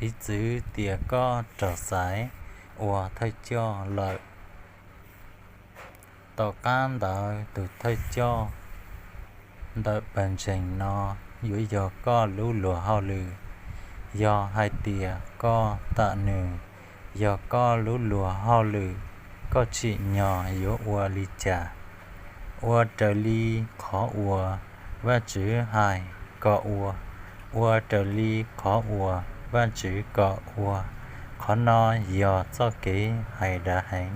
Piv txwv tias koj raug xaiv ua thawj coj lawm. Tom qab ntawd tus thawj coj ntawm pawg ntseeg no yuav yog koj lub luag hauj lwm. Yog hais tias koj tam nws yog koj lub luag hauj lwm, koj tsim nyog yuav ua li cas? Ua raws li qhov uas Vajtswv hais kom ua, ua raws li qhov uas Vajtswv kom ua. Qhov no yog txoj kev hais dav heev,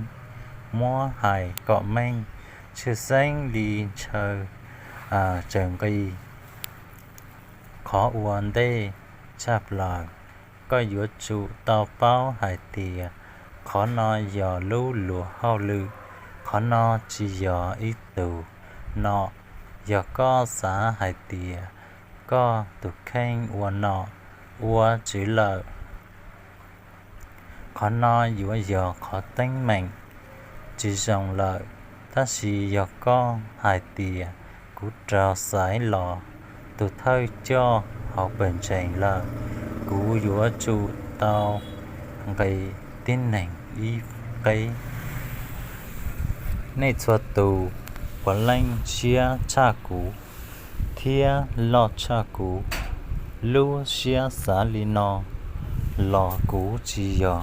muab hais kom meej, tshwj xeeb li ntshaw tsaws nqi. Qhov ua ntej tshaj plaws, koj yuav tsum tau paub hais tias qhov no yog lub luag hauj lwm. Qhov no tsis yog ib tug nom. Yog koj xav hais tias koj tus kheej ua nom ua tswv lawm, qhov no yuav yog qhov teeb meem tsis zoo lawm. Tab sis yog koj hais tias, kuv raug xaiv los tus thawj coj hauv pawg ntseeg lawm, kuv yuav tsum tau nqis tib neeg ib qeb. Nej txhua tus puav leej siab tshaj kuv thiab loj tshaj kuv. Lub siab xav li no los kuv tsis yog.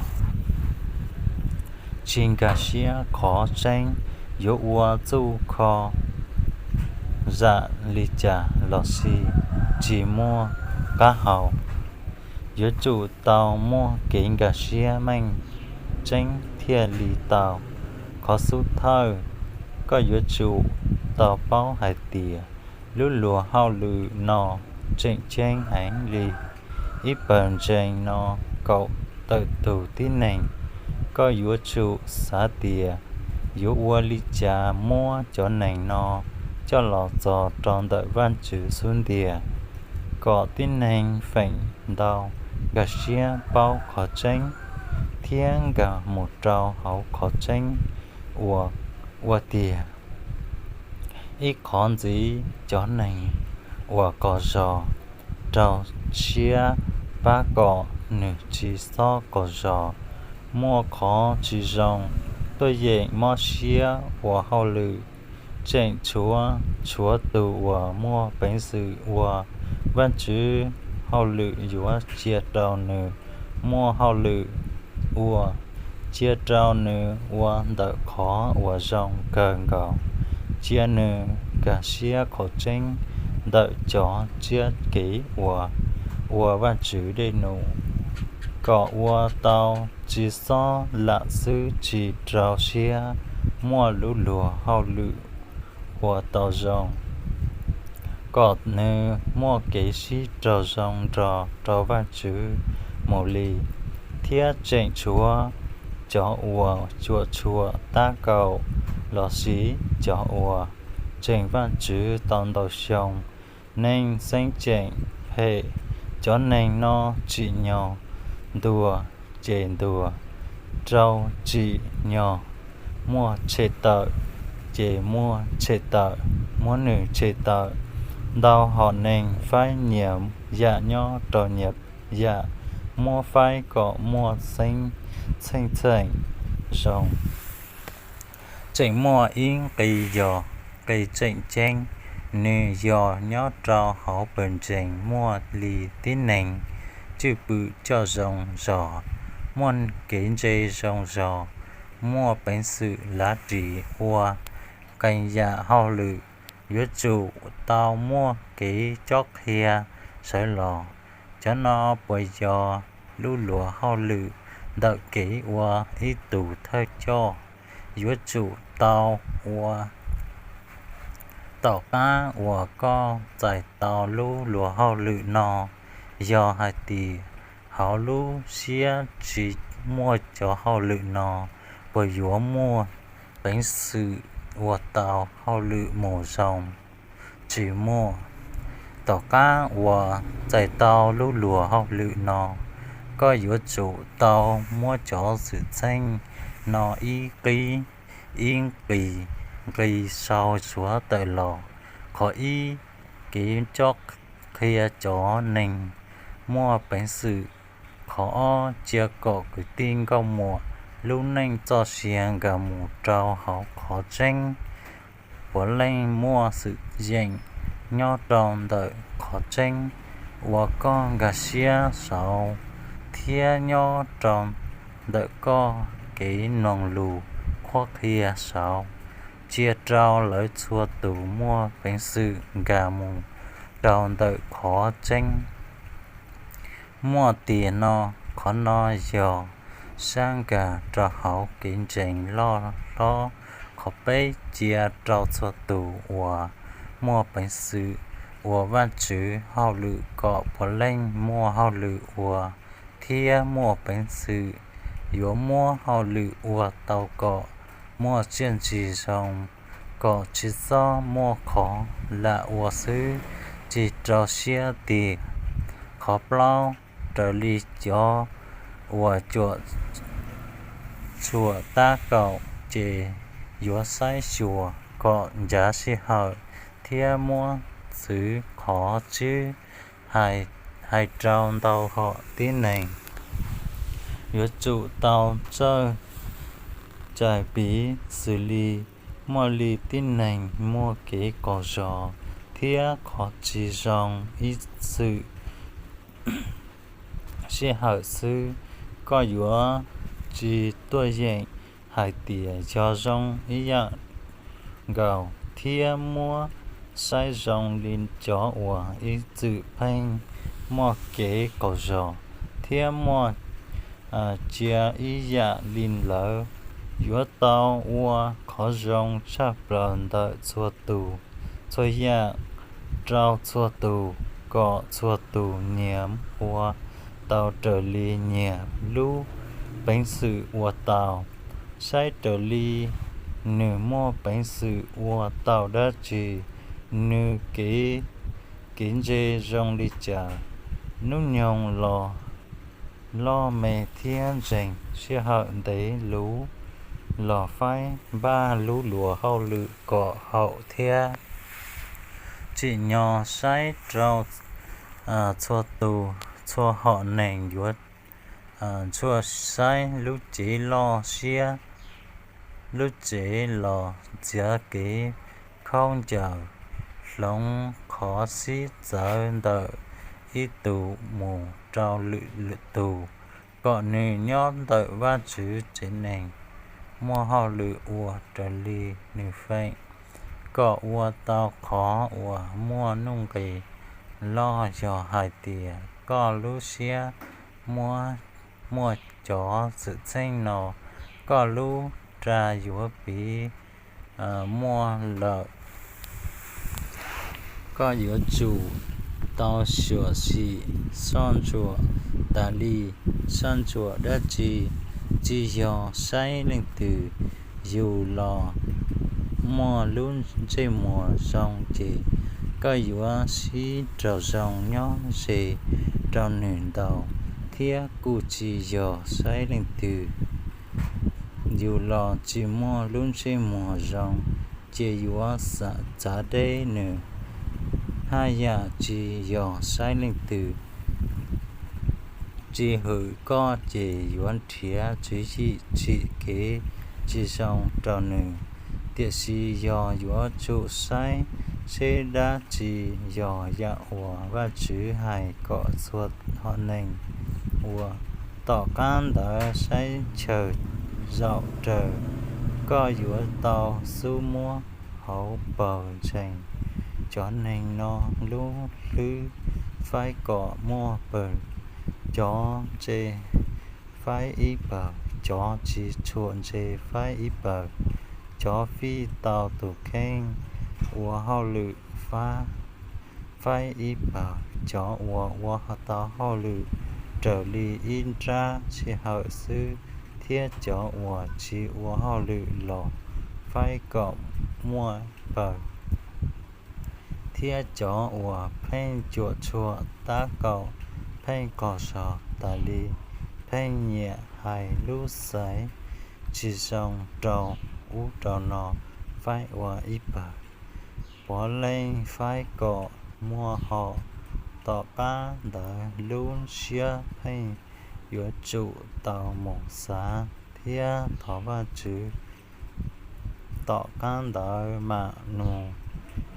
Tsis nkag siab qhov tseeb yuav ua txuj kho zam li cas los sis tsis muaj qab hau. Yuav tsum tau muaj kev nkag siab meej tseeb thiaj li tau. Qhov xub thawj, koj yuav tsum tau paub hais tias lub luag hauj lwm no tseem ceeb heev li. Ib pawg ntseeg no kaum tawm tus tib neeg, koj yuav tsum xav tias yuav ua li cas muab cov neeg no coj los txog rau ntawm Vajtswv xub ntiag, kom tib neeg feem ntau nkag siab paub qhov tseeb thiab nkag mus rau hauv qhov tseeb uas ua tiag. Ib qho ntxiv, cov neeg uas qhov zog raug siab pab kom nws tsis txhob qhov zog. Muaj qhov tsis zoo, tuaj yeem mob siab ua hauj lwm. Tseem tshuav tshuav tus uas muaj peev xwm ua Vajtswv hauj lwm yuav cia rau nws muaj hauj lwm ua, cia rau nws ua ntawm qhov uas zoo kawg nkaus, cia nws nkag siab qhov tseeb ntawm cov tsiab kev uas ua Vajtswv dej num, kom ua tau tsis xob lam xwb tsis rau siab muaj lub luag hauj lwm ua tau zoo, kom nws muaj kev sib raug zoo nrog rau Vajtswv mus li. Thiab tseem tshuav cov uas cuam tshuam tab kaum los sis cov uas ntseeg Vajtswv tau ntau xyoo, neeg xeeb ceem phem. Cov neeg no tsim nyog ntuas ces ntuas, rau tsim nyog muab tshem tawm ces muab tshem tawm, muab nws tshem tawm. Ntau hom neeg faib nyias yam nyob rau nyias yam, muab faib kom muaj txheej txheem zoo. Tseem muaj ib nqi yog nqi tseem ceeb, nws yog nyob rau hauv pawg ntseeg muaj li tib neeg cwj pwm coj zoo zog, muaj kev ntse zoo zog, muaj peev xwm lav ris ua qee yam hauj lwm. Yuav tsum tau muaj kev cob qhia sawv los. Cov no puas yog lub luag hauj lwm ntawm kev ua ib tug thawj coj? Yuav tsum tau ua. Tom qab uas koj txais tau lub luag hauj lwm no, yog hais tias hauv lub siab tsis muaj cov hauj lwm no, puas yuav muaj peev xwm ua tau hauj lwm mus zoo? Tsis muaj. Tom qab uas txais tau lub luag hauj lwm no, koj yuav tsum tau muab cov xwm txheej no ib qib ib qis nqis sau suav tawm los. Qhov ib, kev cob qhia cov neeg muaj peev xwm Qhov ob, cia kom kwv tij nkauj muam lub neej txoj sia nkag mus rau hauv qhov tseeb. Puav leej muaj xwm yeem nyob rau ntawm qhov tseeb uas koj nkag siab saud thiab nyob rau ntawm koj kev mloog lus qhuab qhia saud. Cia rau lawv txhua tus muaj peev xwm nkag mus rau ntawm qhov tseeb. Muaj tiag no, qhov no yog sab nkag rau hauv kev ntseeg loj hlob. Qhov peb, cia rau txhua tus uas muaj peev xwm ua Vajtswv hauj lwm kom puav leej muaj hauj lwm ua thiab muaj peev xwm yuav muab hauj lwm ua tau kom muaj txiaj ntsig zoo, kom tsis txhob muaj qhov lam ua xwb, tsis rau siab tiag. Qhov plaub, raws li cov uas cuam tshuam tab kaum ces yuav saib xyuas kom ncav sij hawm thiab muab txwv qhov tswb hais rau ntau hom tib neeg. Yuav tsum tau txawj cais piv xws li muaj li tib neeg muaj kev qaug zog thiab qhov tsis zoo ib txwm sij hawm xwb. Koj yuav tsis tuaj yeem hais tias yog zoo ib yam nkaus thiab muab saib zoo li cov uas ib txwm pheej muaj kev qaug zog thiab muaj cia ib yam li lawv. Yuav tau ua qhov zoo tshaj plaws ntawm txhua tus, txhua yam rau txhua tus, kom txhua tus nyias ua tau raws li nyias lub peev xwm ua tau. Saib raws li nws muaj peev xwm ua tau dab tsi, nws kev, kev ntse zoo li cas, hnub nyoog los loj me thiab ntseeg, sij hawm ntev luv los faib npaj lub luag hauj lwm kom haum thiab. Tsim nyog saib rau txhua tus, txhua hom neeg yuav ntsuas saib lub cev loj siab, lub cev los txiav kev khaub ncaws, hloov qhov xib txawv ntawm ib tus mus rau lwm tus, kom nws nyob ntawm Vajtswv tsev neeg muaj hauj lwm ua raws li nws feem, kom ua tau qhov uas muaj nuj nqis loj, yog hais tias koj lub siab muaj cov xwm txheej no, koj lub ra yuav piv muaj lawm. Koj yuav tsum tau xyuam xim soj ntsuam tas li. Soj ntsuam dab tsi? Tsis yog saib leej twg, yus los muaj lub ntsej muag zoo ces koj yuav sib raug zoo nyob ze rau nws ntau, thiab kuj tsis yog saib leej twg, yus los tsis muaj lub ntsej muag zoo ces yuav txav deb nws haj yam tsis yog saib leej twg. Tsis hwm koj ces yuav nrhiav tswv yim tsim kev tsis zoo rau nws. Tiam sis yog yuav tsum saib seb dab tsi yog yam uas Vajtswv hais kom txhua hom neeg ua. Tom qab ntawd saib chaw zaum raws, koj yuav tau xub muab hauv paus ntseeg. Cov neeg no lub hlwb faib kom muaj pawg, cov ntse faib ib pawg, cov tsis tshua ntse faib ib pawg, cov fij tau tus kheej ua hauj lwm faib ib pawg, cov uas ua tau hauj lwm raws li ib nrab sij hawm xwb, thiab cov uas tsis ua hauj lwm los faib kom muaj pawg, thiab cov uas pheej cuam tshuam tab kaum pheej qaug zog tas li, pheej nyiam hais lub xaiv tsis zoo rau ub rau no faib ua ib pawg. Puav leej faib kom muaj hom. Tom qab ntawd lub siab pheej yuav tsum tau mus xav thiab thov Vajtswv. Tom qab ntawd mam mus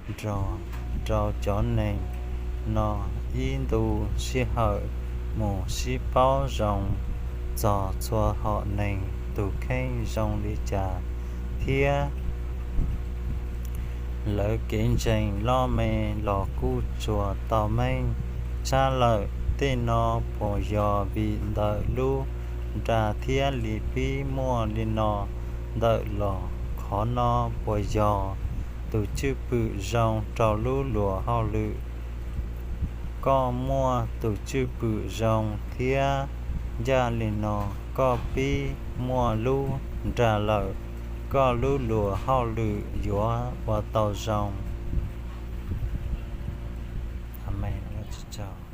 nrog rau cov neeg no ib ntu sij hawm mus sib paub zoo txog txhua hom neeg tus kheej zoo li cas thiab lawv kev ntseeg loj me los kuj tsuas tau meej tshaj lawm. Tej no puas yog vim ntawm lub nra thiab li pib muaj li no ntawm los? Qhov no puas yog tus cwj pwm zoo rau lub luag hauj lwm? Koj muaj tus cwj pwm zoo thiab ncaj li no, koj pib muaj lub nra lawm, koj lub luag hauj lwm yuav ua tau zoo. Amees.